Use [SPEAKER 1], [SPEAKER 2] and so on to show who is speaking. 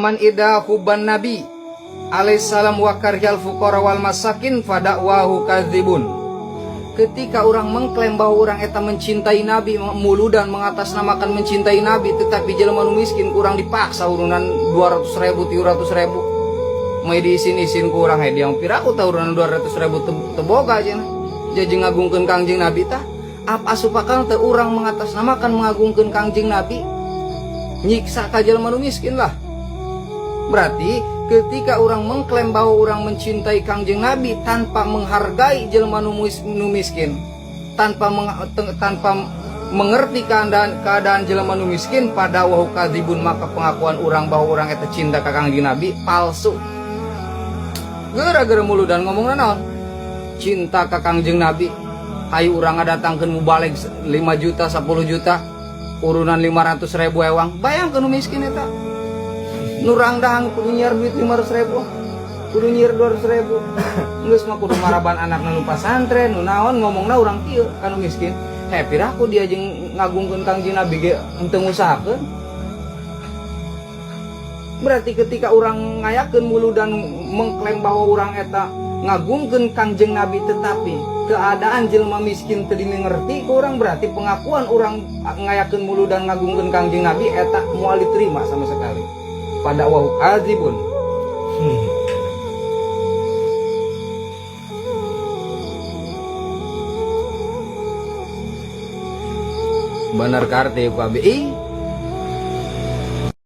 [SPEAKER 1] Man ida hubban nabi alaihissalam wa karhiyal fuqara wal masakin fada'wahu kadzibun. Ketika orang mengklaim bahwa orang eta mencintai nabi, muludan mengatasnamakan mencintai nabi, tetapi jelema nu miskin kurang dipaksa urunan 200 ribu, 300 ribu. Mau diisin-isin ku urang he diang piraku tah urunan 200 ribu teboga cenah. Jadi ngagungkeun Kangjeng Nabi tah. Apa asupakan teh urang mengatasnamakan mengagungkeun Kangjeng Nabi nyiksa ka jelema nu miskin lah. Berarti ketika orang mengklaim bahwa orang mencintai Kangjeng Nabi tanpa menghargai jelema nu miskin, tanpa mengerti keadaan jelema nu miskin, pada wahu kadzibun, maka pengakuan orang bahwa orang eta cinta ka Kangjeng Nabi palsu. Gara-gara muludan ngomong naon? Cinta ka Kangjeng Nabi, hayu urang ngadatangkeun mubalig 5 juta, 10 juta, urunan 500 ribu ewang. Bayangkeun nu miskin eta. Nurang dahang kudu nyiar duit 500 ribu, kudu nyiar 200 ribu. Geus mah kudu maraban anakna nu pasantren, nu naon ngomongna urang kieu ka nu miskin. Heh, piraku dia jeung ngagungkeun Kangjeng Nabi ge henteu ngusahakeun. Berarti ketika orang ngayakeun muludan mengklaim bahwa orang eta ngagungkeun Kangjeng Nabi tetapi keadaan jelema miskin teu dimengerti ku urang, berarti pengakuan orang ngayakeun muludan ngagungkeun Kangjeng Nabi eta moal diterima sama sekali. Pada wahu kadzibun. Bener karti ku abi. Ih,